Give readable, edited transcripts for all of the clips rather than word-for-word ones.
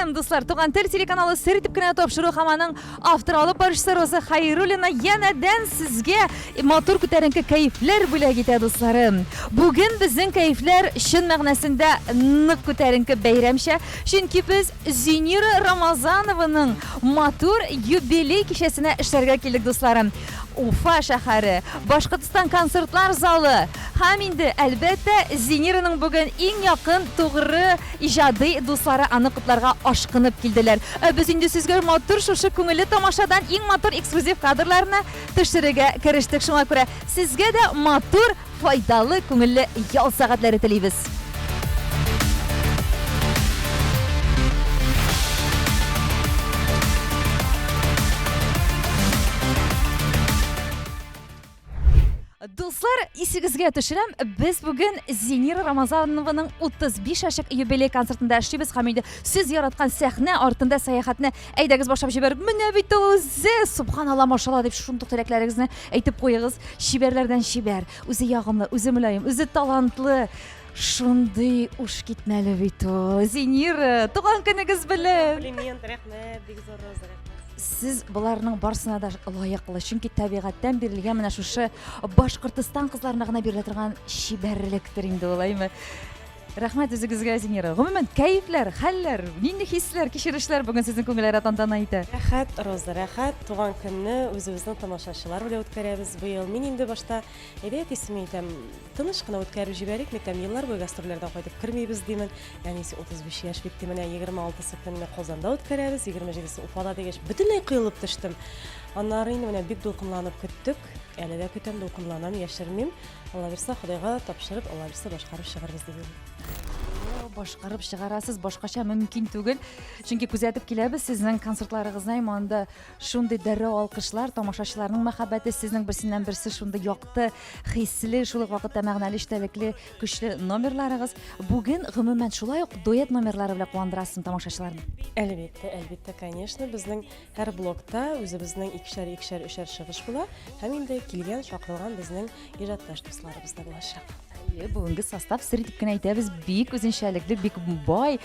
Сәлам, дуслар! Туган тел телеканалы сер итеп кенә тапшыру һәм аның авторы алып баручысы Роза Хайруллина янәдән сезгә матур күтәренке кәефләр бүләк итә, дусларым. Бүген безнең кәефләр чын мәгънәсендә нык күтәренке бәйрәмчә, чөнки без Зинира Рамазанованың матур юбилей кичәсенә эшләргә килдек, дусларым. Уфа шәһәре, Башкортстан концертлар залы һәм инде, әлбәттә, Зинираның бүген иң якын, тугры, иҗади дуслары аны котларга ашкынып килделәр. Ә без инде сезгә матур шушы күңелле тамашадан иң матур эксклюзив кадрларны төшерергә керештек. Шуңа күрә сезгә дә матур, файдалы, күңелле ял сәгатьләре телибез. Дуслар, исегезгә төшерәм, без бүген Зинира Рамазанованың 35 яшьлек юбилей концертында эшлибез һәм инде сез яраткан сәхнә артында сәяхәтне әйдәгез башлап җибәрик. Менә бит ул үзе, субханалла, машалла дип шундук теләкләрегезне әйтеп куегыз. Чибәрләрдән чибәр, үзе ягымлы, үзе мөлаем, үзе талантлы. Шундый уш китмәле бит ул. Зинира, туган көнегез белән. Комплимент, рәхмәт, бик зур Роза, рәхмәт. Сез боларның барысына да лаеклы, чөнки табигатьтән бирелгән менә шушы Башкортостан кызларына гына бирелә торган чибәрлектер инде ул, әйме? Рәхмәт үзегезгә, Зинира. Гомумән, кәефләр, хәлләр, нинди хисләр, кичерешләр бүген сезнең күңелләргә тантана итә? Рәхәт, Роза, рәхәт. Туган көнне үзебезнең тамашачылар белән үткәрәбез быел. Мин инде башта, әйдә әтисемә әйтәм, тыныч кына үткәреп җибәрик, әйтәм, еллар буе гастрольләрдән кайтып кермибез, димен. Әнисе 35 яшь бит, ди, менә 26-сы көнне Казанда үткәрәбез, 27-се Уфада дигәч, бөтенләй коелып төштем. Аннары инде менә бик дулкынланып көттек. Әле дә көтәм, дулкынланам, яшермим. Алла бирса, Ходайга тапшырып, Алла бирса, башкарып чыгарбыз дип уйлыйм. Башкарып чыгарасыз, башкача мөмкин түгел. Чөнки күзәтеп киләбез сезнең концертларыгызны, һәм анда шундый дәррәү алкышлар, тамашачыларның мәхәббәте, сезнең берсеннән берсе шундый якты, хисле, шул ук вакытта мәгънәле, эчтәлекле, көчле номерларыгыз. Бүген, гомумән, шулай ук дуэт номерлары белән куандырасызмы тамашачыларны? Әлбәттә, әлбәттә, конечно, безнең һәр блокта үзебезнең икешәр, икешәр, өчәр чыгыш була һәм инде килгән, чакырылган безнең Иҗатташ дусларыбыз да булачак. Әйе, бүгенге состав сер итеп кенә әйтәбез, бик үзенчәлекле, бик бай,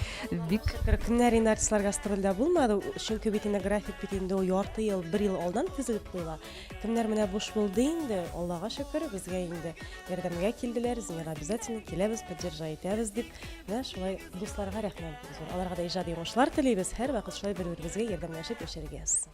бик Шөкер, көннәр инде артистлар гастрольдә булмады, чөнки бит инде график бит инде ул ярты ел, бер ел алдан төзелеп куела. Кемнәр менә буш булды инде, Аллага шөкер, безгә инде ярдәмгә килделәр, Зинира обязательно киләбез, поддержать итәбез дип. Менә шулай дусларга рәхмәт бик зур. Аларга да иҗади уңышлар телибез, һәрвакыт шулай бер-беребезгә ярдәмләшеп яшәргә язсын.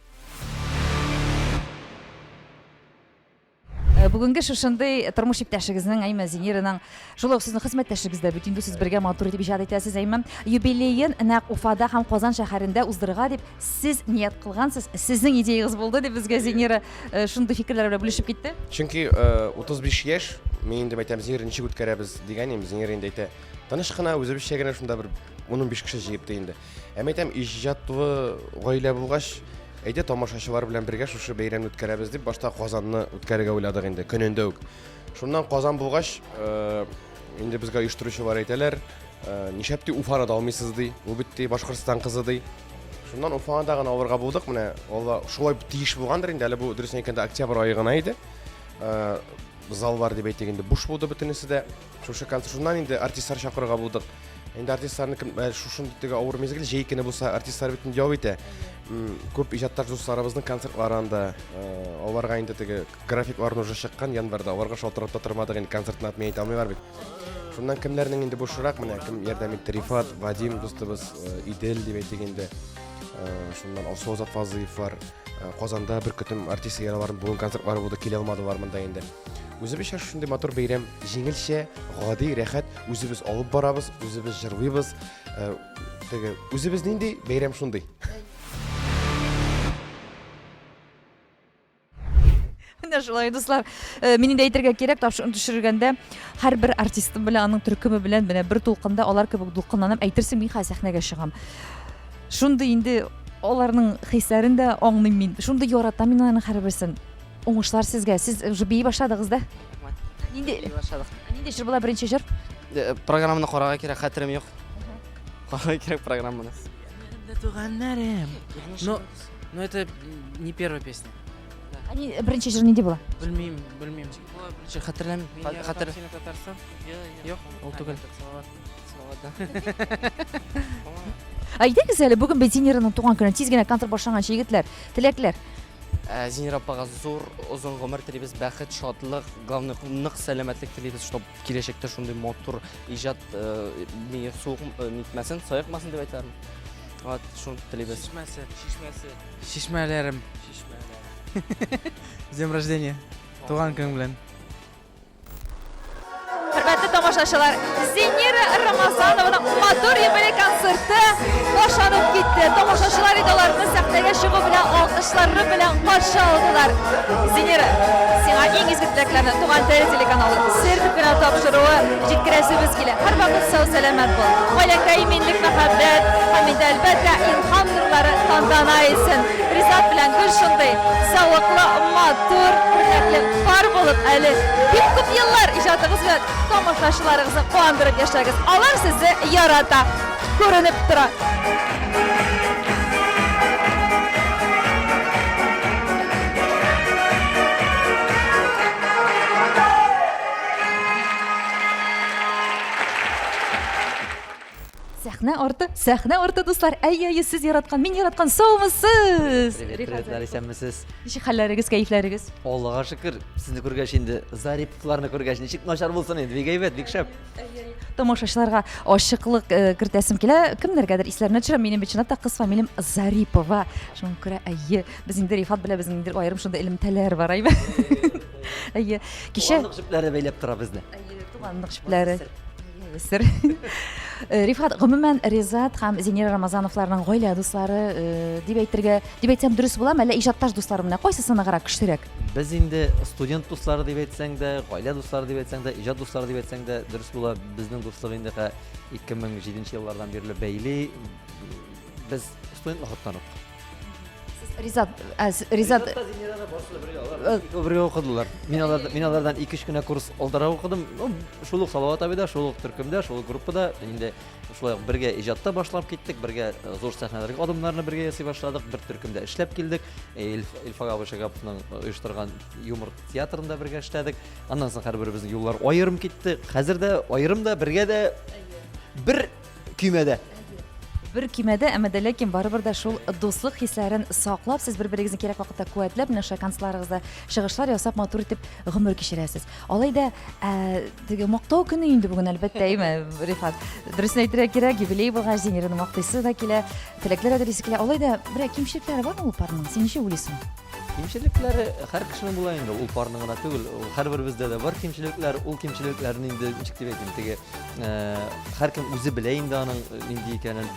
Э, бүгенге шушындый тормыш иптәшегезнең, әйме, Зинираның, шулай ук сезнең хезмәттәшегез дә бит инде, сез бергә матур итеп иҗат итәсез, әйме, юбилеен нәкъ Уфада һәм Казан шәһәрендә уздырырга дип сез ният кылгансыз, сезнең идеягыз булды дип безгә Зинира э, шундый фикерләр белән бүлешеп китте. Чөнки 35 э, яшь, мин инде әйтәм, Зинира ничек үткәрәбез дигән идем, Зинира инде әйтә, тыныч кына, үзебезчә генә шунда бер 10-15 кеше җыеп ди инде. Ә мин әйтәм, иҗатлы гаилә булгач, әйдә тамашачылар белән бергә шушы бәйрәмне үткәрәбез дип, башта Казанны үткәрергә уйладык инде, көнендә үк. Шуннан Казан булгач, э, инде безгә оештыручылар әйтәләр, э, нишләп ди Уфаны да алмыйсыз ди, ул бит ди Башкортстан кызы ди. Шуннан Уфаны да гына алырга булдык, менә Алла шулай тиеш булгандыр инде, әле бу дөресен әйткәндә октябрь ае гына иде. Э, заллар дип әйтик инде буш булды бөтенесе дә. Шушы концерт шуннан инде артистлар чакырырга булдык. Инде артистларны кем ә, шушындый теге авыр мизгел җәй көне булса артистлар бит инде ял итә. Күп иҗатташ дусларыбызның концертлары анда. Э, аларга инде теге графикларын уже чыккан январьда. Аларга шалтырап та тормадык инде концертны отменить алмыйлар бит. Шуннан кемнәрнең инде бушрак менә кем ярдәм итте Рифат, Вадим дустыбыз, э, Идел дип әйтик инде. Э, шуннан Алсу Азат Фазлыев бар. Казанда бер көтем артист яраларын бүген концертлары булды, килә алмадылар монда инде. Үзебезчә шундый матур бәйрәм, җиңелчә, гади, рәхәт, үзебез алып барабыз, үзебез җырлыйбыз. Э, теге үзебез нинди, бәйрәм шундый. Менә шулай, дуслар. Э, мин инде әйтергә кирәк, тапшыруны төшергәндә һәрбер артистым белән, аның төркеме белән менә бер тулкында алар кебек дулкынланам. Әйтерсең, мин хәзер сәхнәгә чыгам. Шундый инде аларның хисләрен дә аңлыйм мин. Шундый яратам мин аларның һәрберсен. Уңышлар сезгә. Сез уже бии башладыгыз да? Нинди Бии башладык. Нинди җыр була беренче җыр? Э, программаны карарга кирәк, хәтерем юк. Карарга кирәк программаны. Туганнарым. Но, но это не первая песня. Ни, беренче җыр нинди була? Белмим, белмим. Беренче хәтерләмим. Хәтер. Татарстан? Юк, ул түгел. Салават. Салават, да. Әйдәгез әле, бүген бит Зинираның туган көне. Тиз генә концерт башланганчы, егетләр, теләкләр. Ә, Зинира апага зур озын гомер телибез, бәхет, шатлык, главное, нык сәламәтлек телибез, чтоб киләчәктә шундый матур иҗат э, ни суык э, нитмәсен, саекмасын дип әйтәм. Вот, шуны телибез. Чишмәсе, чишмәсе. Чишмәләрем. Чишмәләрем. С днем рождения. Туган көнең белән. Хөрмәтле тамашачылар, Зинира Рамазанованың матур юбилей концерты башланып китте. Тамашачылар инде аларны сәхнәгә чыгу белән алкышлары белән каршы алдылар. Зинира, сиңа иң изге теләкләрне Туган тел телеканалы сер дип кенә тапшыруы җиткерәсебез килә. Һәрвакыт сау-сәламәт бул. Гаиләңдә иминлек, мәхәббәт һәм инде әлбәттә илһам нурлары тантана итсен. Ризат белән гел шундый зәвыклы, матур, үрнәкле пар булып әле бик күп еллар иҗатыгыз белән тамашачыларыгызны куандырып яшәгез. Алар сезне ярата, күренеп тора. Сәхнә арты, сәхнә арты, дуслар. Әй, әй, сез яраткан, мин яраткан, саумысыз? Привет, привет, исәнмесез. Ничек хәлләрегез, кәефләрегез? Аллага шөкер, сезне күргәч инде, Зариповларны күргәч, ничек начар булсын инде, бик әйбәт, бик шәп. Тамашачыларга ачыклык э, кертәсем килә. Кемнәргәдер исләренә төшерәм, минем бит чынлап та кыз фамилиям Зарипова. Шуңа күрә, әйе, без инде Рифат белән безнең инде аерым шундый элемтәләр бар, әйбә. Әйе. Кичә Туганлык җепләре бәйләп тора безне. Әйе, туганлык җепләре. Сер. Э, Рифат, гомумән, Ризат һәм Зинира Рамазановларның гаилә дуслары э, дип әйтергә, дип әйтсәм дөрес буламы, әллә иҗатташ дуслары менә кайсысы ныграк, көчлерәк? Без инде студент дуслары дип әйтсәң дә, гаилә дуслары дип әйтсәң дә, иҗат дуслары дип әйтсәң дә дөрес була. Безнең дуслык инде 2007 еллардан бирле бәйли. Без студент вакыттан ук. Ризат, ә, Ризат. Бергә укыдылар. Мин алардан, мин алардан 2-3 кенә курс алдарак укыдым. Ну, шул ук Салават абыйда, шул ук төркемдә, шул ук группада. Инде шулай ук бергә иҗатта башлап киттек, бергә э, зур сәхнәләргә адымнарны бергә ясый башладык, бер төркемдә эшләп килдек. Э, Илфак абый Шагаповның э, оештырган юмор театрында бергә эшләдек. Аннан соң һәрберебезнең юллар аерым китте. Хәзер дә аерым да, бергә дә бер көймәдә. Бер көймәдә, әмма дә ләкин барыбер дә шул дуслык хисләрен саклап, сез бер-берегезне кирәк вакытта куәтләп, менә шулай концертларыгызда чыгышлар ясап, матур итеп гомер кичерәсез. Алай да, ә, теге мактау көне инде бүген, әлбәттә, әйме, Рифат. Дөресен әйтергә кирәк, юбилей булгач, Зинираны мактыйсы да килә, теләкләр әзерлисе килә. Алай да, берәр кимчелекләре бармы ул парның? Син ничек уйлыйсың? Кимчелекләре һәр кешенең була инде, ул парның гына түгел, ул һәрберебездә дә бар кимчелекләр. Ул кимчелекләрне инде ничек дип әйтим, теге һәркем үзе белә инде аның нинди икәнен.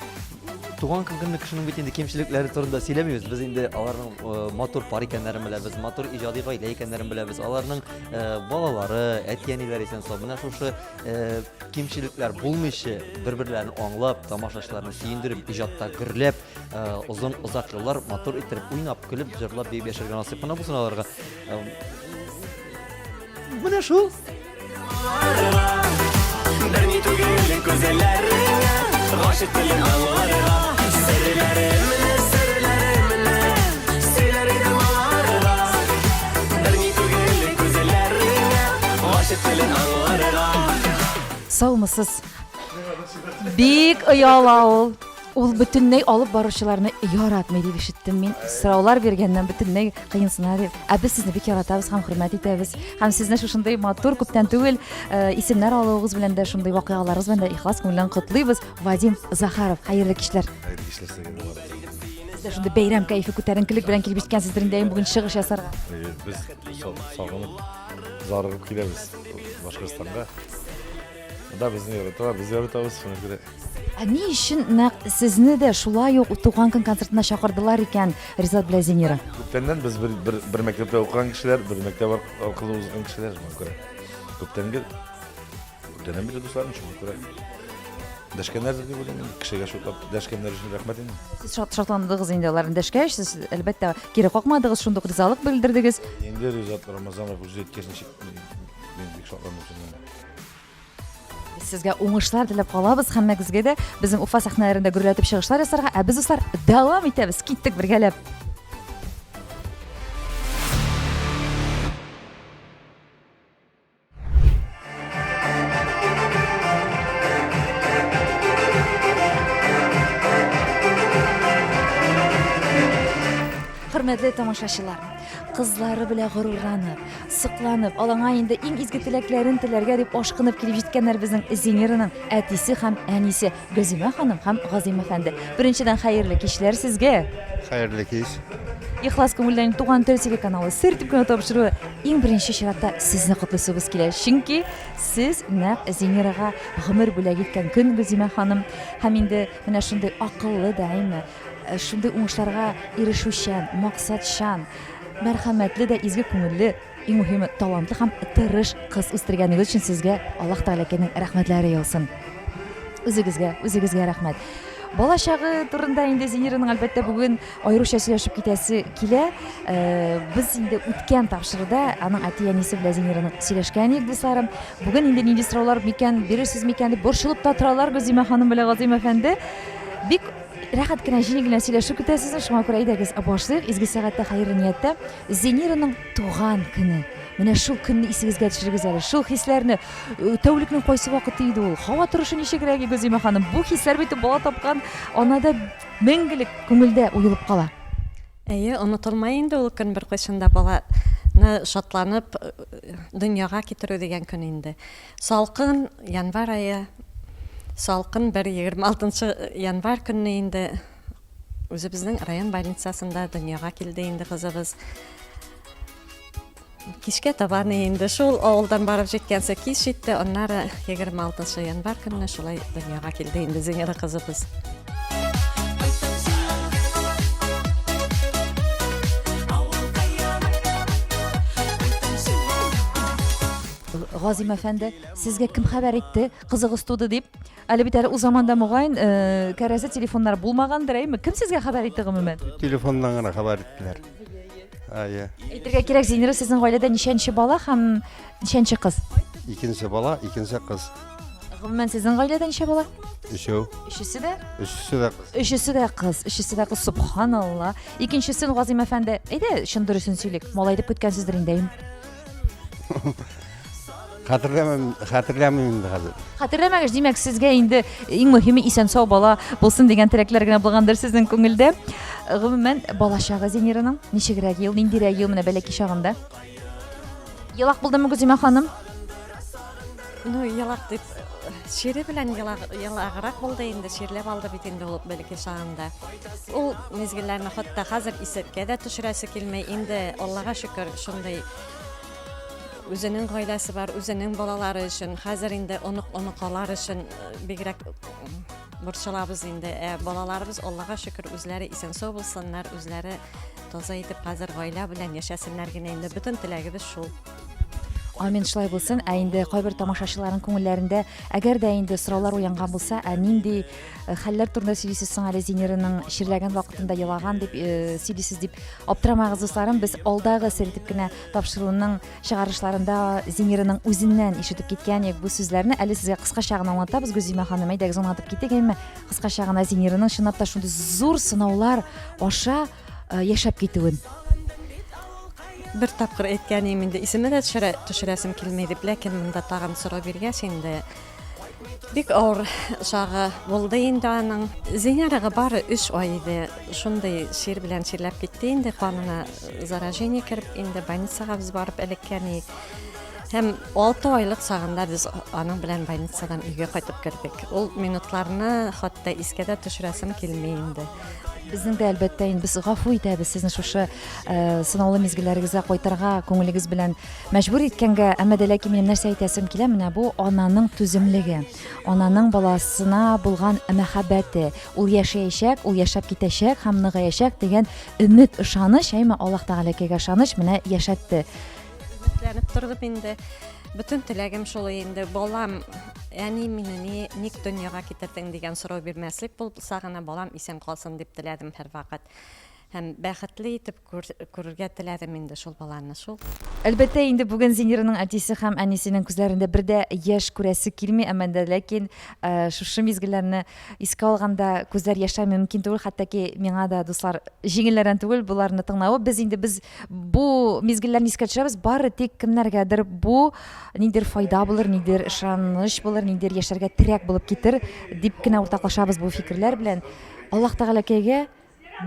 Туган көн көнне кешенең бит инде кимчелекләре турында сөйләмибез. Без инде аларның матур пар икәннәрен беләбез, матур иҗади гаилә икәннәрен беләбез. Аларның балалары, әти-әниләре исән-сау. Менә шушы кимчелекләр булмыйча, бер-берләрен аңлап, тамашачыларны сөендереп, иҗатта гөрләп, озын озак еллар матур иттереп уйнап, көлеп, җырлап, биеп яшәргә насыйп кына булсын аларга. Менә шул. Берни түгел күзләреңә, гашыйк телен аңларга. Серләремне, серләремне сөйләр идем аларга. Берни түгел күзләреңә, гашыйк телен аңларга. Саумысыз. Бик ояла ул. Ул бөтенләй алып баручыларны яратмый дип ишеттем мин. Сораулар биргәннән бөтенләй кыенсына дип. Ә без сезне бик яратабыз һәм хөрмәт итәбез. Һәм сезне шушындый матур, күптән түгел э, исемнәр алуыгыз белән дә, шундый вакыйгаларыгыз белән дә ихлас күңелдән котлыйбыз. Вадим Захаров, хәерле кичләр. Хәерле кичләр сезгә дә барыгызга. Сез дә шундый бәйрәм кәефе күтәренкелек белән килеп җиткәнсездер инде бүген чыгыш ясарга. Әйе, без сагынып, зарыгып киләбез Башкортстанга. Монда безне яраталар, без яратабыз, шуңа күрә. Ә ни өчен нәкъ сезне дә шулай ук туган көн концертына чакырдылар икән, Ризат белән Зинира? Күптәннән без бер, бер, бер мәктәптә укыган кешеләр, бер мәктәп аркылы узган кешеләр, шуңа күрә. Күптәнге, күптәннән бирле дусларым, шуңа күрә. Дәшкәннәрдер дип уйлыйм инде, кешегә шутлап дәшкәннәр өчен рәхмәт инде. Сез шат шатландыгыз инде аларны дәшкәч, сез әлбәттә кире какмадыгыз, шундук ризалык белдердегез. Инде Ризат Рамазанов үзе әйткәч ничек, мин бик шатландым шуннан. Без сезгә уңышлар теләп калабыз һәммәгезгә дә безнең Уфа сәхнәләрендә гөрләтеп чыгышлар ясарга, ә без дуслар дәвам итәбез. Киттек бергәләп. Хөрмәтле тамашачылар, кызлары белән горурланып, сокланып, алаңа инде иң изге теләкләрен теләргә дип ашкынып килеп җиткәннәр безнең Зинираның әтисе һәм әнисе Гөлзимә ханым һәм Газыйм әфәнде. Беренчедән хәерле кичләр сезгә. Хәерле кич. Ихлас күңелдән Туган тел телеканалы сер дип кенә тапшыруы иң беренче чиратта сезне котлыйсыбыз килә. Чөнки сез нәкъ Зинирага гомер бүләк иткән көн, Гөлзимә ханым. Һәм инде менә шундый акыллы да, әйме, шундый уңышларга ирешүчән, максатчан, мәрхәмәтле дә изге күңелле, иң мөһиме, талантлы һәм тырыш кыз үстергәнегез өчен сезгә Аллаһ Тәгаләкәйнең рәхмәтләре яусын. Үзегезгә, үзегезгә рәхмәт. Бала чагы турында инде Зинираның әлбәттә бүген аеруча сөйләшеп китәсе килә. Э, без инде үткән тапшыруда аның әти-әнисе белән Зинираның сөйләшкән идек, дусларым. Бүген инде нинди сораулар микән, бирерсез микән дип борчылып та торалар Гөлзимә ханым белән Газыйм әфәнде. Бик рәхәт кенә, җиңел генә сөйләшү көтә сезне, шуңа күрә әйдәгез башлыйк. Изге сәгатьтә, хәерле нияттә. Зинираның туган көне. Менә шул көнне исегезгә төшерегез әле. Шул хисләрне. Э, тәүлекнең кайсы вакыты иде ул? Һава торышы ничегрәк иде, Гөлзимә ханым? Бу хисләр бит бала тапкан анада мәңгелек күңелдә уелып кала. Әйе, онытылмай инде ул көн беркайчан да баланы шатланып э, дөньяга китерү дигән көн инде. Салкын январь ае, салкын бер 26 январь көнне инде үзебезнең район больницасында дөньяга килде инде кызыбыз. Кичкә табан инде шул авылдан барып җиткәнче кич җитте, аннары 26 январь көнне шулай дөньяга килде инде Зинира кызыбыз. Газим әфәнде, сезгә кем хәбәр итте, кызыгыз туды дип? Әле бит әле ул заманда мөгаен э, кәрәзле телефоннар булмагандыр, әйме? Кем сезгә хәбәр итте гомумән? Телефоннан гына хәбәр иттеләр. Әйе. Әйтергә кирәк, Зинира сезнең гаиләдә ничәнче бала һәм ничәнче кыз? Икенче бала, икенче кыз. Гомумән сезнең гаиләдә ничә бала? Өчәү. Өчесе дә? Өчесе дә кыз. Өчесе дә кыз, өчесе дә кыз, субханалла. Икенчесен Газим әфәнде, әйдә, чын дөресен сөйлик. Малай дип көткәнсездер инде, әйме? Хәтерләмим, хәтерләмим инде хәзер. Хәтерләмәгәч, димәк, сезгә инде иң мөһиме исән-сау бала булсын дигән теләкләр генә булгандыр сезнең күңелдә. Гомумән, бала чагы Зинираның ничегрәк ел, ниндирәк ел менә бәләкәй чагында? Елак булдымы Гүзимә ханым? Ну, елак дип, чире белән елаграк булды инде, чирләп алды бит инде ул бәләкәй чагында. Ул мизгелләрне хәтта хәзер исәпкә дә төшерәсе килми. Инде Аллага шөкер, шундый Үзенең гаиләсе бар, үзенең балалары өчен, хәзер инде онык-оныкалар өчен э, бигрәк борчылабыз инде. Ә балаларыбыз, Аллага шөкер, үзләре исән-сау булсыннар, үзләре таза итеп хәзер гаилә белән яшәсеннәр генә инде. Бөтен теләгебез шул. Амин, шулай булсын. Ә инде кайбер тамашачыларның күңелләрендә, әгәр дә инде сораулар уянган булса, ә нинди э, хәлләр турында сөйлисез соң әле Зинираның чирләгән вакытында елаган дип э, сөйлисез дип аптырамагыз, дусларым. Без алдагы сер итеп кенә Тапшыруның чыгарышларында Зинираның үзеннән ишетеп киткән идек бу сүзләрне. Әле сезгә кыскача гына аңлатабыз, Гөлзимә ханым, әйдәгез аңлатып китик, әйме? Кыскача гына Зинираның чынлап та шундый зур сынаулар аша э, яшәп китүен. Бер тапкыр әйткән идем инде, исемә дә төшерә, төшерәсем килми дип, ләкин монда тагын сорау биргәч инде бик авыр чагы булды инде аның. Зинирага бары өч ай иде. Шундый чир белән чирләп китте инде, канына заражение кереп, инде больницага без барып эләккән идек. Һәм 6 айлык чагында без аның белән больницадан өйгә кайтып кердек. Ул минутларны хәтта искә дә төшерәсем килми инде. Безнең дә, әлбәттә, инде без гафу итәбез сезне шушы э, сынаулы мизгелләрегезгә кайтырга күңелегез белән мәҗбүр иткәнгә, әмма дә ләкин минем нәрсә әйтәсем килә, менә бу ананың түземлеге, ананың баласына булган мәхәббәте, Ул яшәячәк, ул яшәп китәчәк һәм ныгаячак дигән өмет, ышаныч, әйме Аллаһ Тәгаләкәгә ышаныч менә яшәтте. Өметләнеп тордым инде. Бөтен теләгем шул инде, балам, әни мине ни, ник дөньяга китердең дигән сорау бирмәслек булса гына балам исән калсын дип теләдем һәрвакыт. Һәм бәхетле итеп күрергә теләдем инде шул баланы, шул. Әлбәттә инде бүген Зинираның әтисе һәм әнисенең күзләрендә бер дә яшь күрәсе килми, әмма дә ләкин шушы мизгелләрне искә алганда күзләр яшьләми мөмкин түгел, хәтта ки миңа да, дуслар, җиңелләрдән түгел боларны тыңлавы. Без инде без бу мизгелләрне искә төшерәбез, бары тик кемнәргәдер бу ниндидер файда булыр, ниндидер ышаныч булыр, ниндидер яшәргә терәк булып китер дип кенә уртаклашабыз бу фикерләр белән. Аллаһ Тәгаләкәйгә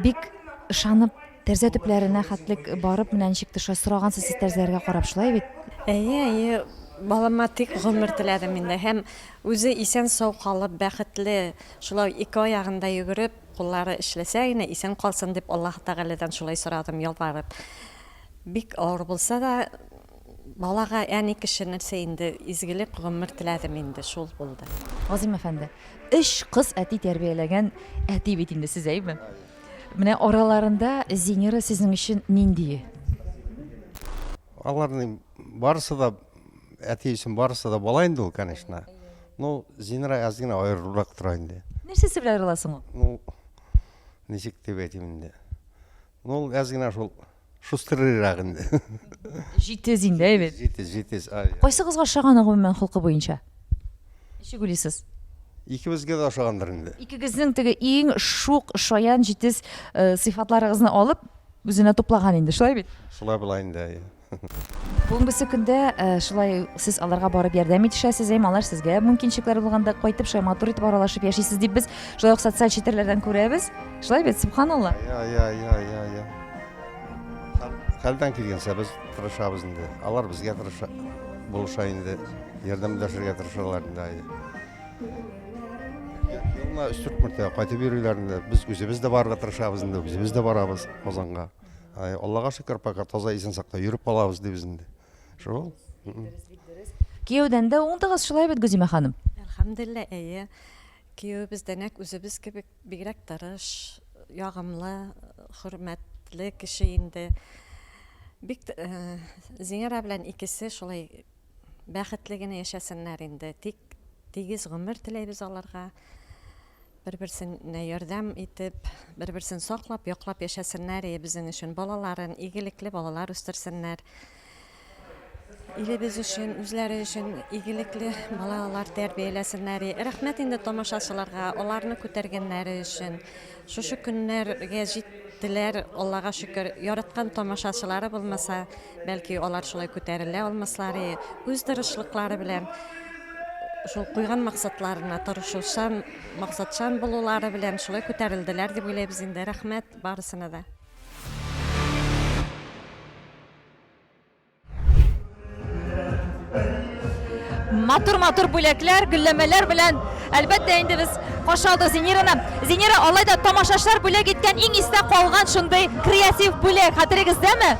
Бик ышанып, Тәрзә төпләренә хәтлек барып, менә ничек төшә, сорагансыз сез тәрзәләргә карап, шулай бит? Әйе, әйе, балама тик гомер теләдем инде. Һәм үзе исән-сау калып, бәхетле, шулай ике аягында йөгереп, куллары эшләсә генә исән калсын дип Аллаһы Тәгаләдән шулай сорадым, ялварып. Бик авыр булса да, балага әни кеше нәрсә инде, изгелек, гомер теләдем инде, шул булды. Газыйм әфәнде, өч кыз әти тәрбияләгән әти бит инде сез, әйеме? Менә араларында Зинира сезнең өчен ниндие? Аларның барысы да әти өчен барысы да бала инде ул, конечно. Ну, Зинира әз генә аерылыбрак тора инде. Нәрсәсе белән аерыла соң ул? Ну, ничек дип әйтим инде. Ну, ул әз генә шул шустрыйрак инде. Җитез инде, әйбәт. Җитез, җитез. Кайсыгызга ошаган гомумән холкы буенча? Ничек уйлыйсыз? Икебезгә дә ошагандыр инде. Икегезнең теге иң шук, шаян, җитез э, сыйфатларыгызны алып, үзенә туплаган инде, шулай бит? Шулай була инде, әйе. Бүгенгесе көндә э, шулай сез аларга барып ярдәм итешәсез, әйме, алар сезгә мөмкинчелекләр булганда кайтып шулай матур итеп аралашып яшисез дип без шулай ук социаль челтәрләрдән күрәбез. Шулай бит, субханалла. Я, я, я, я, я. Хәлдән килгәнчә без тырышабыз инде. Алар безгә тырыша, булыша инде. Ярдәмләшергә тырышалар инде. Елына өч-дүрт мәртәбә кайтып йөриләр инде. Без үзебез дә барырга тырышабыз инде. Үзебез дә барабыз Казанга. Аллага шөкер, пока таза исән сакта йөреп калабыз дибез инде. Шул. Кияүдән дә уңдыгыз шулай бит, Гүзимә ханым? Әлхәмдүлилләһ, әйе. Киявебез дә нәкъ үзебез кебек Бигрәк тырыш, ягымлы, хөрмәтле кеше инде. Бик Зинира белән икесе шулай бәхетле генә яшәсеннәр инде. Тик тигез гомер теләйбез аларга. Бер-берсенә ярдәм итеп, бер-берсен саклап, яклап яшәсеннәр и безнең өчен балаларын, игелекле балалар үстерсеннәр. Илебез өчен, үзләре өчен игелекле балалар тәрбияләсеннәр. Рәхмәт инде тамашачыларга, аларны күтәргәннәре өчен. Шушы көннәргә җиттеләр, Аллага шөкер. Яраткан тамашачылары булмаса, бәлки алар шулай күтәрелә алмаслар иде. Үз тырышлыклары белән шул куйган максатларына тырышучан, максатчан булулары белән шулай күтәрелделәр дип уйлыйбыз инде. Рәхмәт барысына да. Матур-матур бүләкләр, гөлләмәләр белән әлбәттә инде без каршы алдык Зинираны. Зинира, алай да тамашачылар бүләк иткән иң истә калган шундый креатив бүләк хәтерегездәме?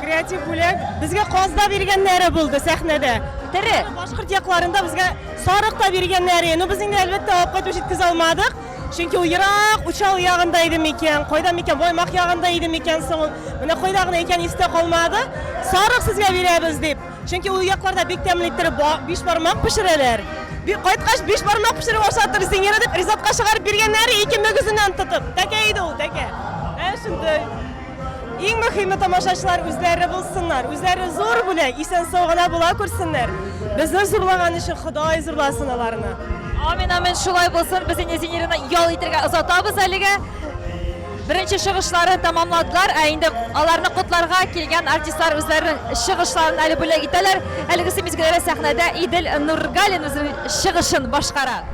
Креатив бүләк безгә каз да биргәннәре булды сәхнәдә. Тере. Башкорт якларында безгә сарык та биргәннәре. Ну без инде әлбәттә алып кайтып җиткезә алмадык. Чөнки ул ерак Учал ягында иде микән, кайда микән, Баймак ягында иде микән соң ул? Менә кайда гына икән истә калмады. Сарык сезгә бирәбез дип. Чөнки ул якларда бик тәмле иттереп бишбармак пешерәләр. Кайткач бишбармак пешереп ашатыр Зинира дип Ризатка чыгарып биргәннәре ике мөгезеннән тотып. Тәкә иде ул, тәкә. Ә шундый. Иң мөһиме тамашачылар үзләре булсыннар, үзләре зур бүләк, исән-сау гына була күрсеннәр. Безне зурлаган өчен Ходай зурласын аларны. Амин, амин, шулай булсын. Без инде Зинираны ял итәргә озатабыз әлегә. Беренче чыгышларын тәмамладылар, ә инде аларны котларга килгән артистлар үзләренең чыгышларын әле бүләк итәләр. Әлегесе мизгелләрдә сәхнәдә Идел Нургалин үзенең чыгышын башкара.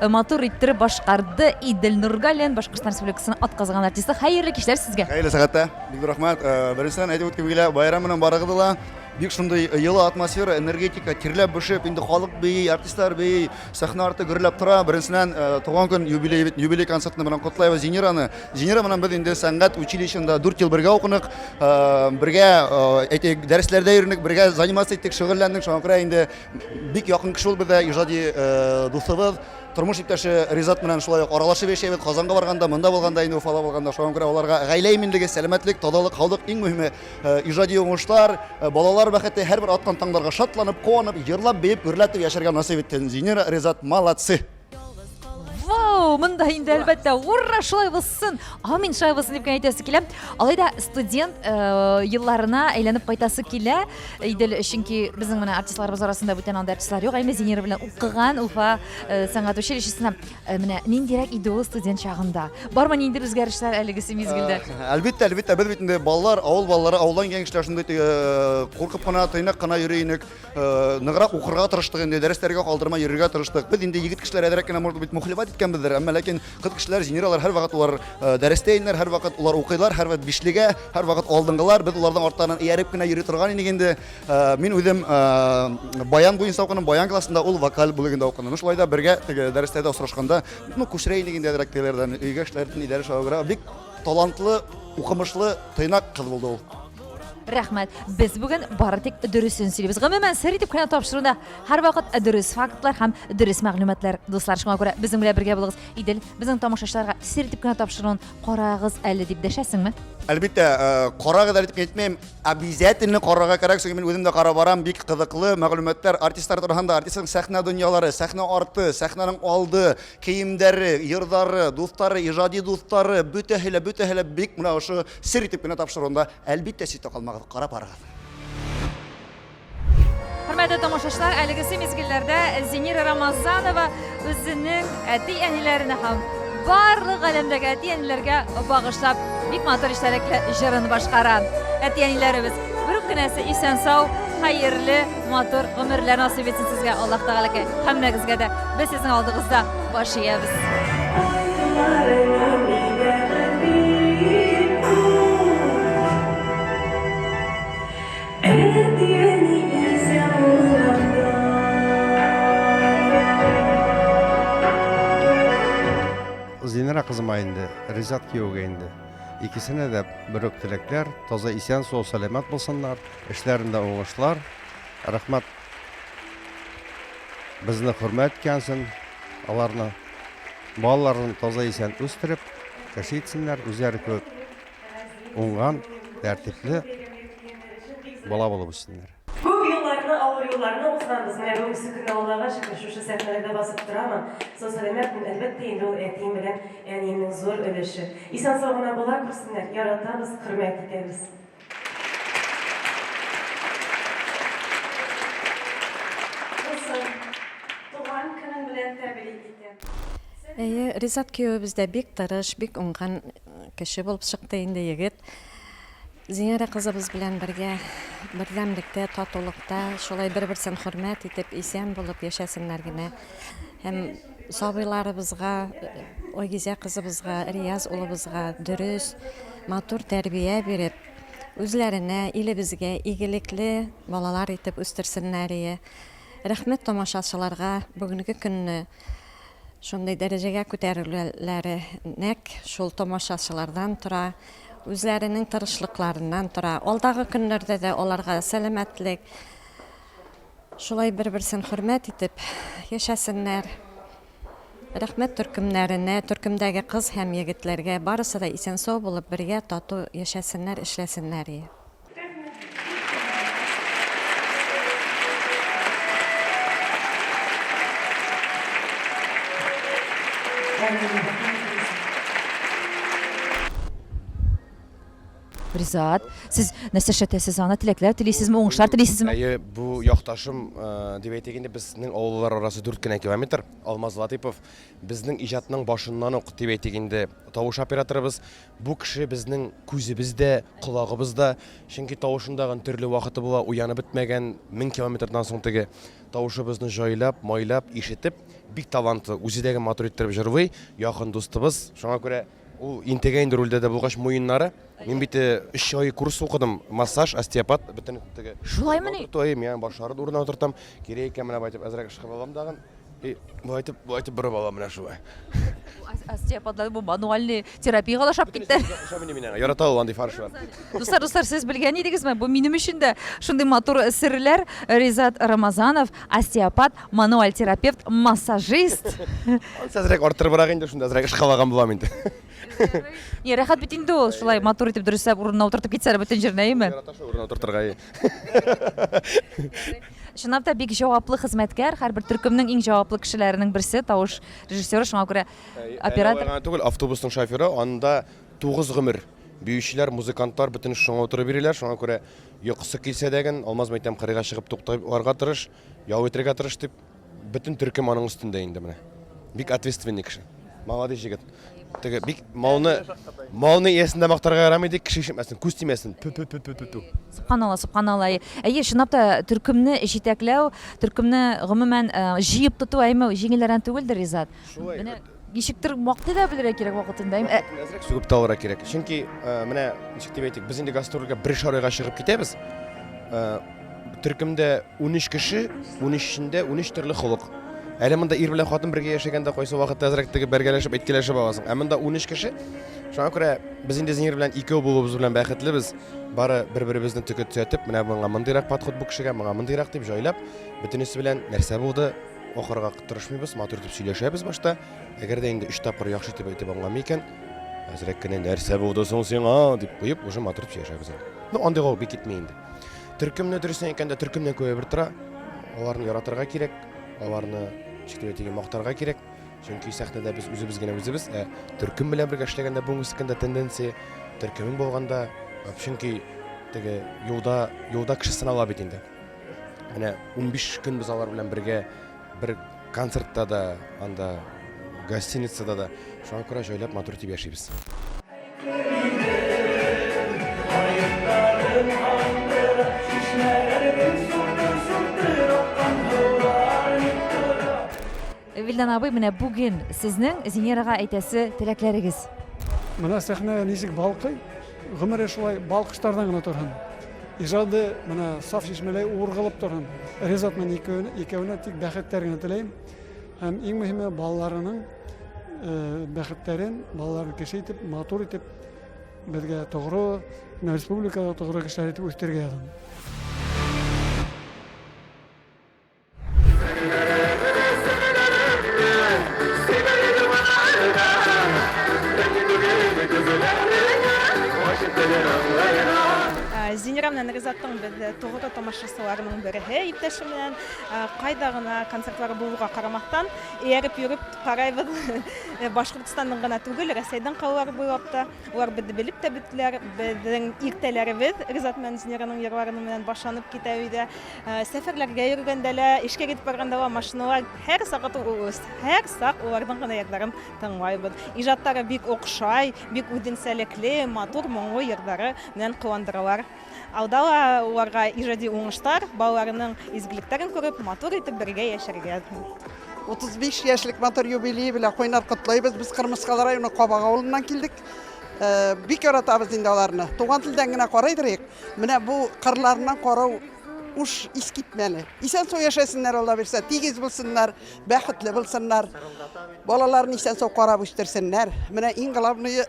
Матур иттереп башкарды Идел Нургалин, Башкортстан Республикасының атказанган артисты. Хәерле кичләр сезгә. Хәерле сәгатьтә. Бик зур рәхмәт. Беренчедән әйтеп үткем килә, байрам белән барыгызны да. Бик шундый елы атмосфера, энергетика, тирләп бешеп, инде халык бии, артистлар бии, сәхнә арты гөрләп тора. Беренчедән, туган көн юбилей бит, юбилей концертны белән котлайбыз Зинираны. Зинира белән без инде сәнгать училищесында 4 ел бергә укынык, бергә, әйтик, дәресләрдә йөренек, бергә заниматься иттек, шөгыльләндек. Шуңа күрә инде бик якын кеше ул бездә, иҗади дусыбыз. Тормыш иптәше Ризат белән шулай ук аралашып яшәйбез. Казанга барганда, монда булганда, инде Уфада булганда, шуңа күрә аларга гаилә иминлеге, сәламәтлек, тазалык, һаулык, иң мөһиме, иҗади уңышлар, балалар бәхете, һәрбер аткан таңнарга шатланып, куанып, җырлап, биеп, гөрләтеп яшәргә насыйп итсен. Зинира, Ризат, молодцы! Вау! Монда инде әлбәттә, ура, шулай булсын. Амин, шулай булсын дип кенә әйтәсе килә. Алай да студент э, елларына әйләнеп кайтасы килә. Идел, чөнки безнең менә артистларыбыз арасында бүтән андый артистлар юк. Әмма Зинира белән укыган Уфа э, сәнгать училищесына э, менә ниндирәк иде ул студент чагында? Бармы ниндидер үзгәрешләр әлегесе мизгелдә? Әлбәттә, әлбәттә, без бит инде балалар, авыл балалары, авылдан килгән кешеләр шундый куркып кына, тыйнак кына йөри идек. Ныграк укырга тырыштык инде, дәресләргә калдырмай йөрергә тырыштык. Без инде егет кешеләр әзрәк кенә, может быть, мухлевать иткәнбездер, әмма ләкин кыз кешеләр, Зиниралар һәрвакыт улар дәрестә инделәр, һәрвакыт улар укыйлар, һәрвакыт бишлегә, һәрвакыт алдынгылар. Без уларның артларыннан ияреп кенә йөри торган идек инде. Мин үзем баян буенча укыдым, баян классында, ул вокаль бүлегендә укыды. Ну, шулай да бергә теге дәресләрдә очрашканда, ну, күчерә идек инде әзрәк тегеләрдән, өйгә эшләрен идарә шагыйрә. Бик талантлы, укымышлы, тыйнак кыз булды ул. Рәхмәт. Без бүген бары тик дөресен сөйлибез. Гомумән, сер итеп кенә тапшыруда һәрвакыт дөрес фактлар һәм дөрес мәгълүматлар, дуслар. Шуңа күрә безнең белән бергә булыгыз. Идел, безнең тамашачыларга сер итеп кенә тапшыруын карагыз әле дип дәшәсеңме? Әлбәттә, э, карагыз әле дип әйтмим. Обязательно карарга кирәк, чөнки мин үзем дә карап барам, бик кызыклы мәгълүматлар артистлар турында, артистның сәхнә дөньялары, сәхнә арты, сәхнәнең алды, Киемдәре, йырдары, дуслары, иҗади дуслары, бөтәһе лә, бөтәһе лә бик менә ошо сер итеп кенә тапшыруында, әлбиттә, читтә калмагыз, карап барыгыз. Хөрмәтле тамашачылар, әлегесе мизгелләрдә Зинира Рамазанова үзенең әти-әниләренә һәм барлык галәмдәге әти-әниләргә багышлап бик матур истәлекле җырын башкара. Әти-әниләребез, бер үк кенәсе исән-сау, хәерле, Матур гомерләр насыйп итсен сезгә Аллаһ Тәгаләкәй. Һәммәгезгә дә без сезнең алдыгызда баш иябез. Зинира кызыма инде, Ризат кияүгә инде. Икесенә дә бер үк теләкләр, таза исән-сау, сәламәт булсыннар. Эшләрендә уңышлар. Рәхмәт. Безне хөрмәт иткәнсен. Аларны балаларын таза исән үстереп, кеше итсеннәр, үзләре кебек уңган, тәртипле бала булып үссеннәр. Күп елларны, авыр юлларны узганбыз. Менә бүгенге көнне Аллага шөкер, шушы сәхнәләрдә басып торамын. Сау сәламәтмен, әлбәттә инде ул әтием белән әниемнең зур өлеше. Исән-сау гына була күрсеннәр, яратабыз, хөрмәт итәбез. Туган көнең белән тәбрик итәм. Әйе, Ризат киявебез дә бик тырыш, бик уңган кеше булып чыкты инде егет. Зинира кызыбыз белән бергә бердәмлектә, татулыкта, шулай бер-берсен хөрмәт итеп, исән булып яшәсеннәр генә. Һәм сабыйларыбызга, Айгизә кызыбызга, Рияз улыбызга дөрес, матур тәрбия биреп, үзләренә, илебезгә игелекле балалар итеп үстерсеннәр ие. Рәхмәт тамашачыларга, бүгенге көнне шундый дәрәҗәгә күтәрелүләре нәкъ шул тамашачылардан тора, үзләренең тырышлыкларыннан тора. Алдагы көннәрдә дә аларга сәламәтлек, Шулай бер-берсен хөрмәт итеп яшәсеннәр. Рәхмәт төркемнәренә, төркемдәге кыз һәм егетләргә. Барысы да исән-сау булып, бергә тату яшәсеннәр, эшләсеннәр и. Ризат, сез нәрсә эшләтәсез аны? Теләкләр телисезме, уңышлар телисезме? Әйе, бу якташым э, дип әйтик инде, безнең авыллар арасы 4 кенә километр. Алмаз Латыйпов безнең иҗатның башыннан ук дип әйтик инде, тавыш операторыбыз. Бу кеше безнең күзебез дә, колагыбыз да. Чөнки тавышындагы төрле вакыты була, уянып бетмәгән, 1000 километрдан соң теге тавышыбызны җайлап, майлап, ишетеп, бик талантлы, үзе дә матур иттереп җырлый, якын дустыбыз. Шуңа күрә Ул интегә инде рульдә дә булгач муеннары. Мин бит өч ай курс укыдым, массаж, остеопат, бөтен теге. Шулаймыни? Утырту, әйе, мин башларын урынына утыртам. Кирәк икән, менә болай итеп әзрәк ышкып алам тагын. И болай итеп, болай итеп борып алам менә шулай. Остеопатлар бу мануальный терапиягә дә ошап китте. Ошамый мин аңа. Ярата ул андый фаршлар. Дуслар, дуслар, сез белгән идегезме? Бу минем өчен дә шундый матур серләр. Ризат Рамазанов, остеопат, Мануаль терапевт, массажист. Ансы әзрәк арттырыбрак инде, шунда әзрәк ышкалаган булам инде. Не, рәхәт бит инде ул, шулай матур итеп дөресләп урынына утыртып китсә бөтен җиренә, әйеме? Ярата шул урынына утыртырга, әйе. Чынлап та бик җаваплы хезмәткәр, һәрбер төркемнең иң җаваплы кешеләренең берсе, тавыш режиссеры, шуңа күрә оператор. Әле алай гына түгел, автобусның шоферы, анда тугыз гомер. Биючеләр, музыкантлар бөтен шуңа утырып йөриләр, шуңа күрә йокысы килсә дә ген, Алмаз мәйтәм, кырыйга чыгып туктарга тырыш, ял итәргә тырыш дип, бөтен төркем аның өстендә инде менә. Бик ответственный кеше. Молодец җегет. Теге бик малны малны иясендә мактарга ярамый ди, кеше ишетмәсен, күз тимәсен. Пү пү пү пү пү пү. Субханалла, субханалла. Әйе, чынлап та төркемне җитәкләү, төркемне гомумән э, җыеп тоту әйме җиңелләрдән түгелдер, Ризат. Шулай. Менә ничектер мактый да белергә кирәк вакытында. Әйме? Вакытын әзрәк сүгеп тә алырга кирәк. Чөнки э, менә ничек дип әйтик, без инде гастрольгә бер айга чыгып китәбез. Э, Төркемдә 13 кеше, 13-ендә 13 төрле холык. Әле монда ир белән хатын бергә яшәгәндә кайсы вакытта әзрәк теге бәргәләшеп, әйткәләшеп аласың. Ә монда 13 кеше. Шуңа күрә без инде Зинир белән икәү булуыбыз белән бәхетлебез. Бары бер-беребезне төке төзәтеп, менә моңа мондыйрак подход бу кешегә, моңа мондыйрак дип җайлап, бөтенесе белән нәрсә булды, ахырга тырышмыйбыз, матур итеп сөйләшәбез башта. Әгәр дә инде өч тапкыр яхшы итеп әйтеп аңламый икән, әзрәк кенә нәрсә булды соң сиңа дип куеп, уже матур итеп сөйләшәбез инде. Ну, андыйга ул бик китми инде. Төркемне дөресен әйткәндә, төркемнән күп әйбер тора. Аларны яратырга кирәк, аларны ничек дип әйтик, мактарга кирәк. Чөнки сәхнәдә без үзебез генә үзебез, ә төркем белән бергә эшләгәндә бүгенге көндә тенденция төркемең булганда, чөнки теге юлда юлда кеше сынала бит инде. Менә 15 көн без алар белән бергә бер концертта да, анда гостиницада да. Шуңа күрә җайлап матур итеп яшибез. Вилдан абый, менә бүген сезнең Зинирага әйтәсе теләкләрегез. Менә сәхнә ничек балкый, гомере шулай балкышлардан гына торһын. Ижады менә саф чишмәләй ургылып торһын. Ризат белән икәвенә тик бәхетләр генә теләйм. Һәм иң мөһиме балаларының бәхетләрен, балаларын кеше итеп, матур итеп, безгә тугры, республикада тугры кешеләр итеп үстерергә язсын. Зинира белән Ризаттың без тугры тамашачыларының береһе иптәшем белән. Кайда гына концертлары булуга карамастан, ияреп йөреп карайбыз. Башкортстанның гына түгел, Рәсәйнең калалары буйлап та. Улар безне белеп тә беттеләр. Безнең иртәләребез Ризат белән Зинираның йырларының белән башланып китә өйдә. Сәфәрләргә йөргәндә лә, эшкә китеп барганда ла машиналар һәр сакыт һәр сак уларның гына йырларын тыңлайбыз. Иҗатлары бик охшай, бик үзенчәлекле, матур, моңлы йырлары белән куандыралар. Алда ла уларга иҗади уңышлар, балаларының изгелекләрен күреп, матур итеп бергә яшәргә язсын. 35 яшьлек матур юбилее белән кайнар котлыйбыз. Без Кырмыскалы районы Кабак авылыннан килдек. Бик яратабыз инде аларны. Туган телдән генә карыйдыр Менә бу кырларыннан карау уш искитмәле. Исән-сау яшәсеннәр, Алла бирсә, тигез булсыннар, бәхетле булсыннар. Балаларын исән-сау карап үстерсеннәр. Менә иң главное,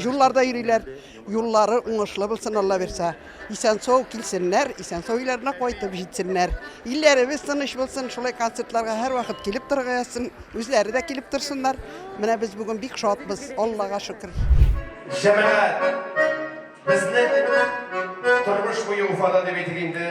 юлларда йөриләр. Юллары уңышлы булсын, Алла бирсә. Исән-сау килсеннәр, исән-сау өйләренә кайтып җитсеннәр. Илләребез тыныч булсын, шулай концертларга һәрвакыт килеп торырга язсын, үзләре дә килеп торсыннар. Менә без бүген бик шатбыз, Аллага шөкер. Җәмәгать! Безнең тормыш буе Уфада дип әйтик инде,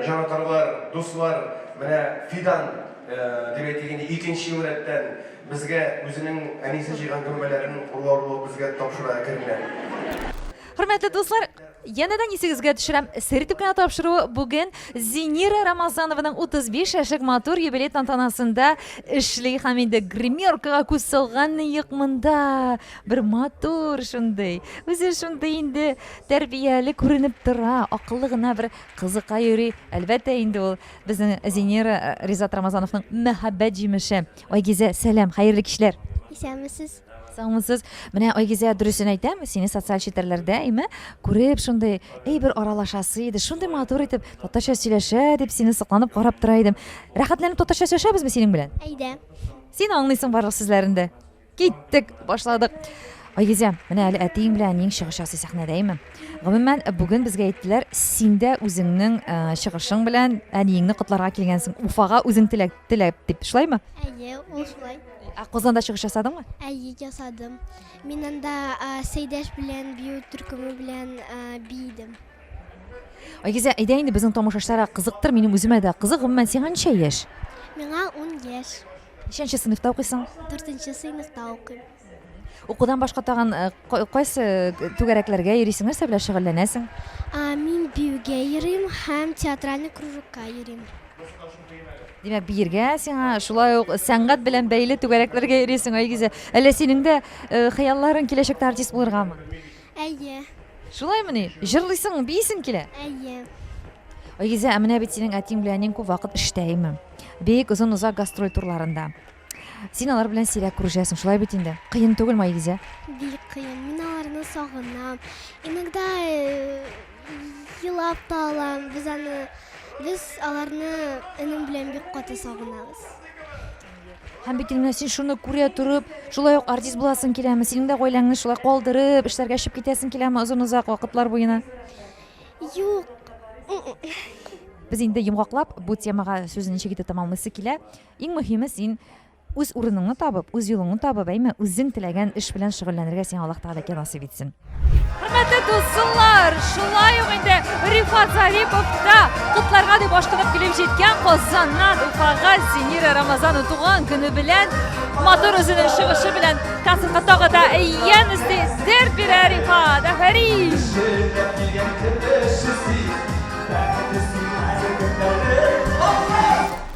җанатарлар, дуслар, менә Фидан дип әйтик инде, икенче ел рәттән безгә үзенең әнисе җыйган гөмбәләрен урлап безгә тапшыра әкренләп. Хөрмәтле дуслар, янәдән исегезгә төшерәм, сер итеп кенә тапшыруы бүген Зинира Рамазанованың 35 яшьлек матур юбилей тантанасында эшли һәм инде гримеркага күз салган юк монда. Бер матур шундый, үзе шундый инде тәрбияле күренеп тора, акыллы гына бер кызыкай йөри. Әлбәттә инде ул безнең Зинира э, Ризат Рамазановның мәхәббәт җимеше. Айгизә, сәлам, хәерле кичләр. Исәнмесез. Саумысыз. Менә Айгизә, дөресен әйтәм, сине социаль челтәрләрдә, әйме, күреп шундый, әй бер аралашасы иде, шундый матур итеп татарча сөйләшә дип сине сокланып карап тора идем. Рәхәтләнеп татарча сөйләшәбезме синең белән? Әйдә. Син аңлыйсың барлык сүзләрен дә. Киттек, башладык. Айгизә, менә әле әтиең белән әниең чыгыш ясый сәхнәдә, әйме? Гомумән, бүген безгә әйттеләр, син дә үзеңнең э, чыгышың белән әниеңне котларга килгәнсең. Уфага үзең теләк, теләп дип, шулаймы? Әйе, ул шулай. Ә Казанда чыгыш ясадыңмы? Әйе, ясадым. Мин анда э, Сәйдәш белән бию төркеме белән э, биедем. Айгизә, әйдә инде безнең тамашачыларга кызыктыр, минем үземә дә кызык. Гомумән, сиңа ничә яшь? Миңа 10 яшь. Ничәнче сыйныфта укыйсың? Дүртенче сыйныфта укыйм. Укудан башка тагын э, кайсы э, түгәрәкләргә йөрисең, нәрсә белән шөгыльләнәсең? Мин биюгә йөрим һәм театральный кружокка йөрим. Димәк, биергә сиңа шулай ук сәнгать белән бәйле түгәрәкләргә йөрисең, Айгизә. Әллә синең дә э, хыялларың киләчәктә артист булыргамы? Әйе. Шулаймыни? Җырлыйсың, биисең килә? Әйе. Айгизә, ә менә бит синең әтиң белән әниең күп вакыт эштә, әйме? Бик озын-озак гастроль турларында. Син алар белән сирәк күрешәсең, шулай бит инде? Кыен түгелме, Айгизә? Бик кыен. Мин аларны сагынам. Иногда э, елап та алам. Без аны без аларны энем белән бик каты сагынабыз. Һәм бит инде син шуны күрә торып, шулай ук артист буласың киләме? Синең дә гаиләңне шулай калдырып, эшләргә чыгып китәсең киләме озын-озак вакытлар буена? Юк. Без инде йомгаклап бу темага сүзне ничек итеп тәмамлыйсы килә. Иң мөһиме син үз урыныңны табып, үз юлыңны табып, әйме, үзең теләгән эш белән шөгыльләнергә сиңа Аллаһ Тәгаләкә насыйп итсен. Хөрмәтле дуслар, шулай ук инде Рифат Зарипов та котларга дип ашкынып килеп җиткән Казаннан Уфага Зинира Рамазанова туган көне белән матур үзенең чыгышы белән концертка тагы да ямь өсти, дәрт бирә Рифат. Афәрин!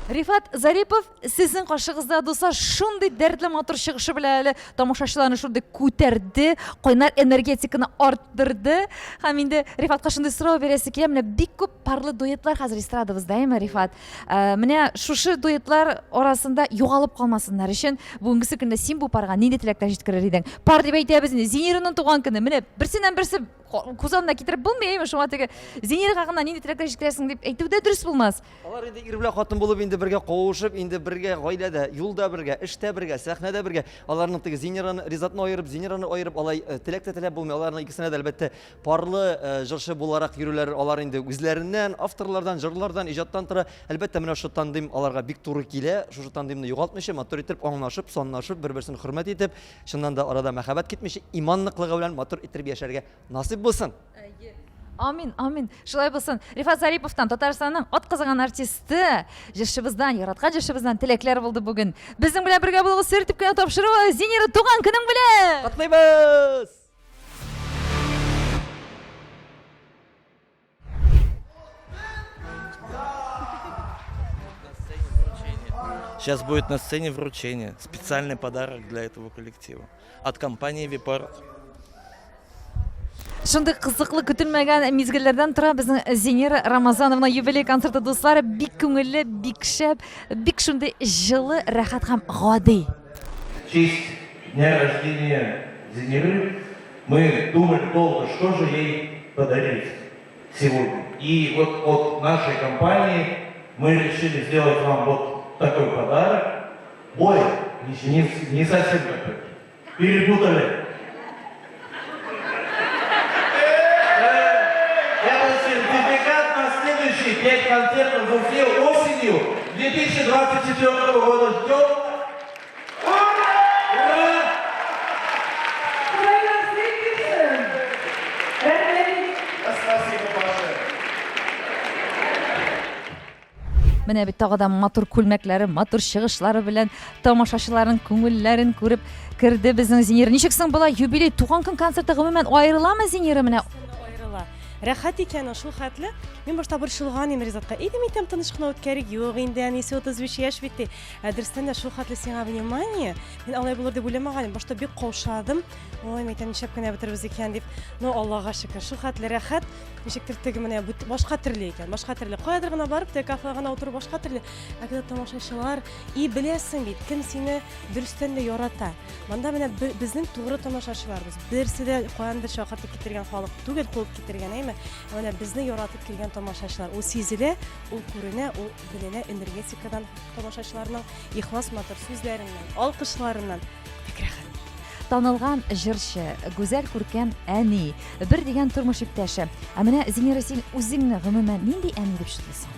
Рифат Зарипов сезнең каршыгызда, дуслар, шундый дәртле матур чыгышы белән әле тамашачыларны шундый күтәрде, кайнар энергетиканы арттырды. Һәм инде Рифатка шундый сорау бирәсе килә, менә бик күп парлы дуэтлар хәзер эстрадабызда, әйме, Рифат? Э, менә шушы дуэтлар арасында югалып калмасыннар өчен бүгенгесе көндә син бу парга нинди теләкләр җиткерер идең? Пар дип әйтәбез инде, Зинираның туган көне. Менә берсеннән берсе күз алдына китереп булмый, әйме, шуңа теге Зинирага гына нинди теләкләр җиткерәсең дип әйтү дә дөрес булмас. Алар инде ир белән хатын булып инде бергә кавышып, инде бергә гаиләдә, юлда бергә, эштә бергә, сәхнәдә бергә. Аларның теге Зинираны, Ризатны аерып, Зинираны аерып, алай э, теләк тә теләп булмый. Аларның икесенә дә әлбәттә парлы э, җырчы буларак йөрүләре алар инде үзләреннән, авторлардан, җырлардан, иҗаттан тора. Әлбәттә, менә шушы тандем аларга бик туры килә. Шушы тандемны югалтмыйча, матур итеп аңлашып, санлашып, бер-берсен хөрмәт итеп, чыннан да арада мәхәббәт китмичә, иман ныклыгы белән матур иттереп яшәргә насыйп булсын. Амин, амин. Шулай булсын. Рифат Зариповтан, Татарстанның атказанган артисты, җырчыбыздан, яраткан җырчыбыздан теләкләр булды бүген. Безнең белән бергә булыгыз, сер дип кенә тапшыруы. Зинира, туган көнең белән! Котлыйбыз! Сейчас будет на сцене вручение, специальный подарок для этого коллектива от компании Випарт. Шундый кызыклы көтелмәгән мизгелләрдән тора безнең Зенера Рамазановна юбилей концерты дуслар. Бик күңелле, бик шәп, бик шундый җылы, рәхәт һәм гади. В честь дня рождения Зенеры мы думали долго, что же ей подарить сегодня. И вот от нашей компании мы решили сделать вам вот такой подарок. Ой, не, не совсем такой. Перепутали. Это сертификат на следующие 5 концертов в Уфе осенью 2024 года. Ждем. Ура! Спасибо большое. Менә бит тагы да матур күлмәкләре, матур чыгышлары белән тамашачыларның күңелләрен күреп керде безнең Зинира. Ничек соң болай юбилей туган көн концерты гомумән аерыламы Зинира менә? Аерыла. Рәхәт икән ул шул хәтле. Мин башта борчылган идем Ризатка. Әйдә әйтәм, тыныч кына үткәрик. Юк инде, әнисе 35 яшь бит ди. Ә дөрестән дә шул хәтле сиңа внимание. Мин алай булыр дип уйламаган идем. Башта бик каушадым. Ой, мәйтәм, нишләп кенә бетербез икән дип. Но Аллага шөкер, шул хәтле рәхәт. Ничектер теге менә башка төрле икән, башка төрле. Каядыр гына барып, теге кафега гына утыру башка төрле. Ә когда тамашачылар, и беләсең бит, кем сине дөрестән дә ярата. Монда менә безнең тугры тамашачыларыбыз. Берсе дә каяндыр чакыртып китергән халык түгел, куып китергән, әйме? Ә менә безне яратып килгән тамашачылар. Ул сизелә, ул күренә, ул беленә энергетикадан тамашачыларның ихлас матур сүзләреннән, алкышларыннан. Бик рәхәт. Танылган җырчы, гүзәл күркәм әни, бер дигән тормыш иптәше. Ә менә Зинира, син үзеңне гомумән нинди әни дип шутлыйсың?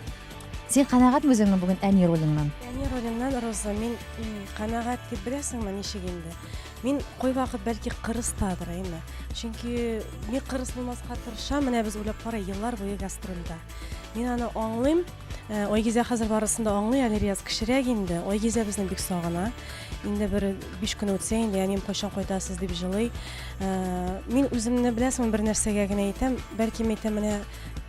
Син канәгатьме үзеңнең бүген әни ролеңнән? Әни ролемнән, Роза, мин канәгать дип беләсеңме, ничек инде? Мин кайвакыт бәлки кырыстадыр, әйме. Чөнки мин кырыс булмаска тырышам. Менә без уйлап кара, еллар буе гастрольдә. Мин аны аңлыйм. Э, Айгизә хәзер барысын да аңлый, әле Рияз кечерәк инде. Айгизә безне бик сагына. Инде бер биш көн үтсә инде, әнием кайчан кайтасыз дип җылый. Э, мин үземне беләсеңме бер нәрсәгә генә әйтәм, бәлки мин әйтәм, менә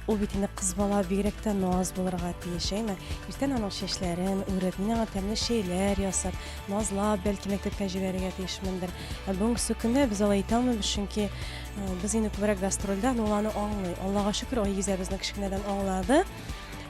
ул бит инде кыз бала бигрәк тә наз булырга тиеш, әйме? Иртән аның чәчләрен үреп, мин аңа тәмле чәйләр ясап, назлап, бәлки мәктәпкә җибәрергә тиешмендер. Ә бүгенге көндә без алай итә алмыйбыз, чөнки э, без инде күбрәк гастрольдә, но ул аны аңлый. Аллага шөкер, Айгизә безне кечкенәдән аңлады.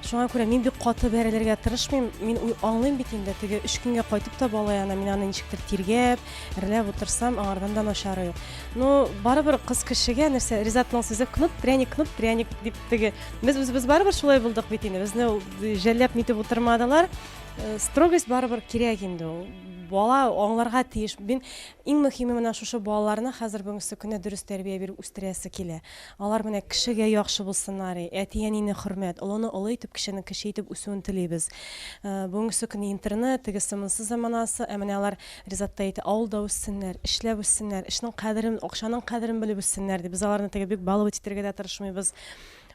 Шуңа күрә мин бик каты бәрелергә тырышмыйм. Мин аңлыйм бит инде, теге өч көнгә кайтып та бала янына мин аны ничектер тиргәп, әрләп утырсам, аңардан да начары юк. Ну, барыбер кыз кешегә нәрсә, Ризатның сүзе кнут, пряник, кнут, пряник дип теге. Без үзебез барыбер шулай булдык бит инде. Безне жәлләп нитеп утырмадылар. Э, строгость барыбер кирәк инде ул. Бала аңларга тиеш. Мин иң мөһиме менә шушы балаларны хәзер бүгенге көндә дөрес тәрбия биреп үстерәсе килә. Алар менә кешегә яхшы булсыннар, әти-әнине хөрмәт, олыны олы итеп, кечене кече итеп үсүен телибез. Бүгенгесе көндә интернет, тегесе-монысы заманасы, ә менә алар, Ризат та әйтә, авылда үссеннәр, эшләп үссеннәр, эшнең кадерен, акчаның кадерен белеп үссеннәр, ди. Без аларны теге бик баловать итәргә дә тырышмыйбыз.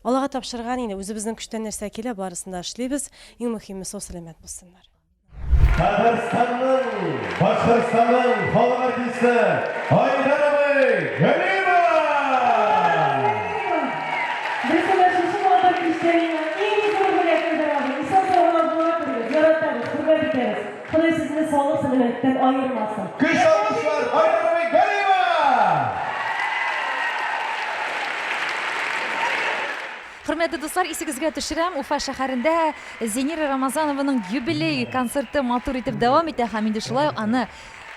Аллага тапшырган инде, үзебезнең көчтән нәрсә килә, барысын да эшлибез. Иң мөһиме, сау-сәламәт булсыннар. Татарстанның, Башкортстанның халык артисты Айдар абый Галимов! Без менә шушы матур кичтә миңа иң зур бүләк Айдар абый. Исән-сау гына була күрегез, яратабыз, хөрмәт итәбез. Ходай сезне саулык сәламәтлектән аермасын. Көч алкышлар Айдар абый Галимов! Хөрмәтле дуслар, исегезгә төшерәм, Уфа шәһәрендә Зенира Рамазанованың юбилей концерты матур итеп дәвам итә һәм инде шулай ук аны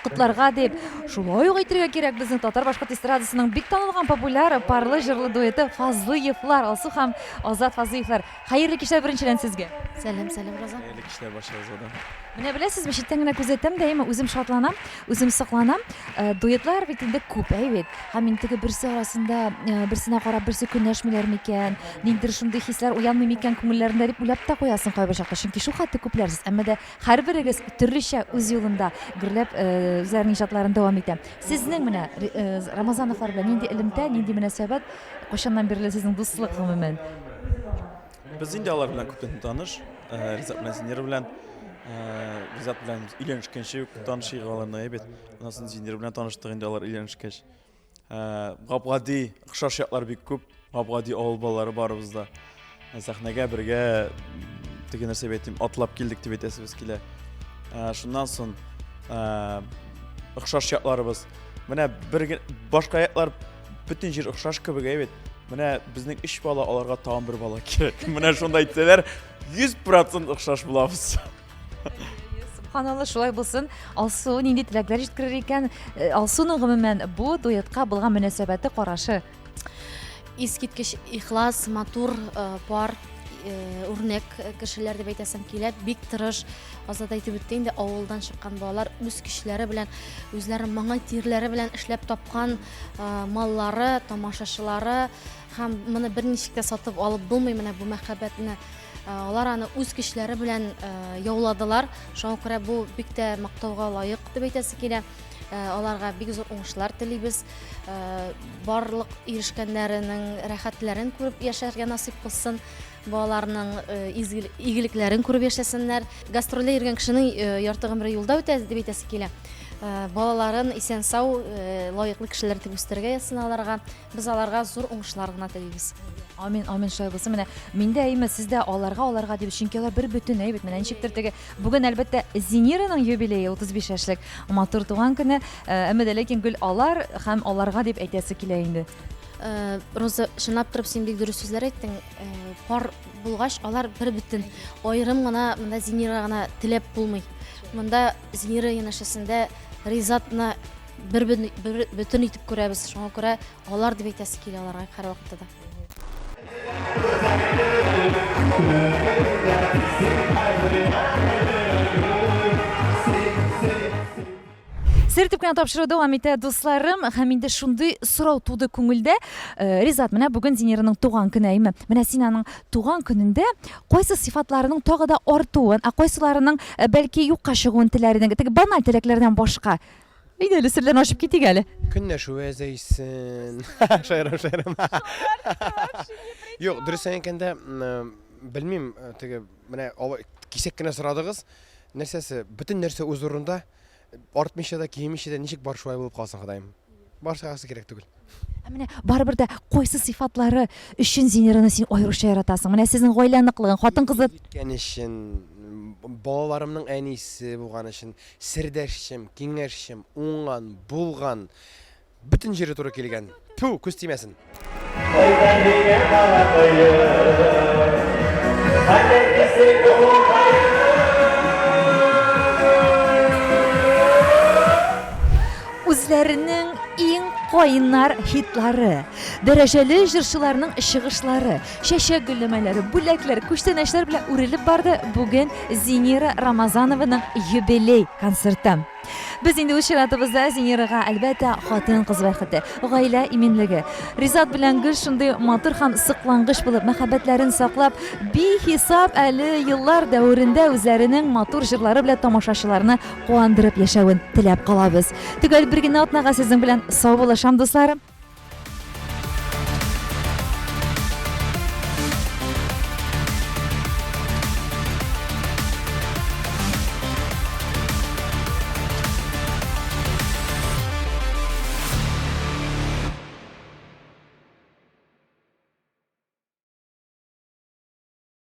котларга дип, шулай ук әйтергә кирәк, безнең татар-башкорт эстрадасының бик танылган популяр парлы җырлы дуэты Фазлыевлар, Алсу һәм Азат Фазлыевлар. Хәерле кичләр беренчедән сезгә. Сәлам, сәлам, Роза. Хәерле кичләр барчагызга да. Менә беләсезме, читтән генә күзәтәм дә, әйме, үзем шатланам, үзем сокланам. Э, дуэтлар бит инде күп, әй бит. Һәм инде теге берсе арасында, э, берсенә карап, берсе көнләшмиләр микән, ниндидер шундый хисләр уянмый микән күңелләрендә дип уйлап та куясың кайбер чакта. Чөнки шул хәтле күпләр сез. Әмма дә һәрберегез төрлечә үз юлында гөрләп, э, үзләренең иҗатларын дәвам итә. Сезнең менә Рамазановлар белән нинди элемтә, нинди мөнәсәбәт, кайчаннан бирле сезнең дуслык гомумән? Без инде алар белән күптән таныш, э, Ризат белән Зинира белән. Э, Ризат белән без өйләнешкәнче үк таныш идек аларны, әйбәт. Аннан соң Зинира белән таныштык инде алар өйләнешкәч. Э, гап-гади, охшаш яклар бик күп. Гап-гади авыл балалары барыбыз да. Сәхнәгә бергә теге нәрсә дип әйтим, атлап килдек дип әйтәсебез килә. Шуннан соң охшаш якларыбыз. Менә бер башка яклар Бөтен җир охшаш кебек, әйбәт. Менә безнең өч бала, аларга тагын бер бала кирәк. Менә шунда әйтсәләр, 100% охшаш булабыз. Субханалла, шулай булсын. Алсу нинди теләкләр җиткерер икән? Э, Алсуның гомумән бу дуэтка булган мөнәсәбәте, карашы. Искиткеч ихлас, матур э, пар, э, үрнәк кешеләр дип әйтәсем килә. Бик тырыш, Азат әйтеп үтте инде, авылдан чыккан балалар үз көчләре белән, үзләренең маңгай тирләре белән эшләп тапкан маллары, тамашачылары һәм моны берничек тә сатып алып булмый менә бу мәхәббәтне. Алар аны үз көчләре белән яуладылар. Шуңа күрә бу бик тә мактауга лаек дип әйтәсе килә. Аларга бик зур уңышлар телибез. Барлык ирешкәннәренең рәхәтләрен күреп яшәргә насыйп кылсын. Балаларының изге игелекләрен күреп яшәсеннәр. Гастрольдә йөргән кешенең ярты гомере юлда үтә дип әйтәсе килә. Балаларын исән-сау, лаеклы кешеләр итеп үстерергә язсын аларга. Без аларга зур уңышлар гына телибез. Амин, амин, шулай булсын. Менә мин дә әйме, сез дә аларга, аларга дип, чөнки алар бер бөтен әйбит. Менә ничектер теге бүген әлбәттә Зинираның юбилее 35 яшьлек матур туган көне. Әмма дә ләкин гел алар һәм аларга дип әйтәсе килә инде. Э, Роза, чынлап торып син бик дөрес сүзләр әйттең. Э, пар булгач, алар бер бөтен. Аерым гына монда Зинира гына теләп булмый. Монда Зинира янәшәсендә Ризатны бер, бер бөтен итеп күрәбез. Шуңа күрә алар дип әйтәсе килә аларга һәрвакытта да. Сер итеп кенә тапшыру дәвам итә, дусларым. Һәм инде шундый сорау туды күңелдә. Э, Ризат, менә бүген Зинираның туган көне, әйме? Менә син аның туган көнендә кайсы сыйфатларының тагы да артуын, ә кайсыларының э, бәлки юкка чыгуын теләр идең? Теге баналь теләкләрдән башка. Әйдә әле серләрне ачып китик әле. Көнләшү әзәйсен. Шаярам, шаярам. Юк, дөресен әйткәндә, белмим, теге менә алай кисәк кенә сорадыгыз. Нәрсәсе, бөтен нәрсә үз урынында, артмыйча да, кимемичә дә ничек бар шулай булып калсын, Ходаем. Башкасы кирәк түгел. Ә менә барыбер дә кайсы сыйфатлары өчен Зинираны син аеруча яратасың? Менә сезнең гаилә ныклыгын, хатын-кызы Җиткән өчен, балаларымның әнисе булган өчен, сердәшчем, киңәшчем, уңган, булган, бөтен җире туры килгән. Тфү, күз тимәсен. Үзләренең иң кайнар хитлары, дәрәҗәле җырчыларның чыгышлары, чәчәк гөлләмәләре, бүләкләр, күчтәнәчләр белән үрелеп барды бүген Зинира Рамазанованың юбилей концерты. Без инде үз чиратыбызда Зинирага, әлбәттә, хатын-кыз бәхете, гаилә иминлеге. Ризат белән Гөл шундый матур һәм соклангыч булып, мәхәббәтләрен саклап, бихисап әле еллар дәверендә үзләренең матур җырлары белән тамашачыларны куандырып яшәвен теләп калабыз. Төгәл бер генә атнага сезнең белән саубуллашам, дусларым.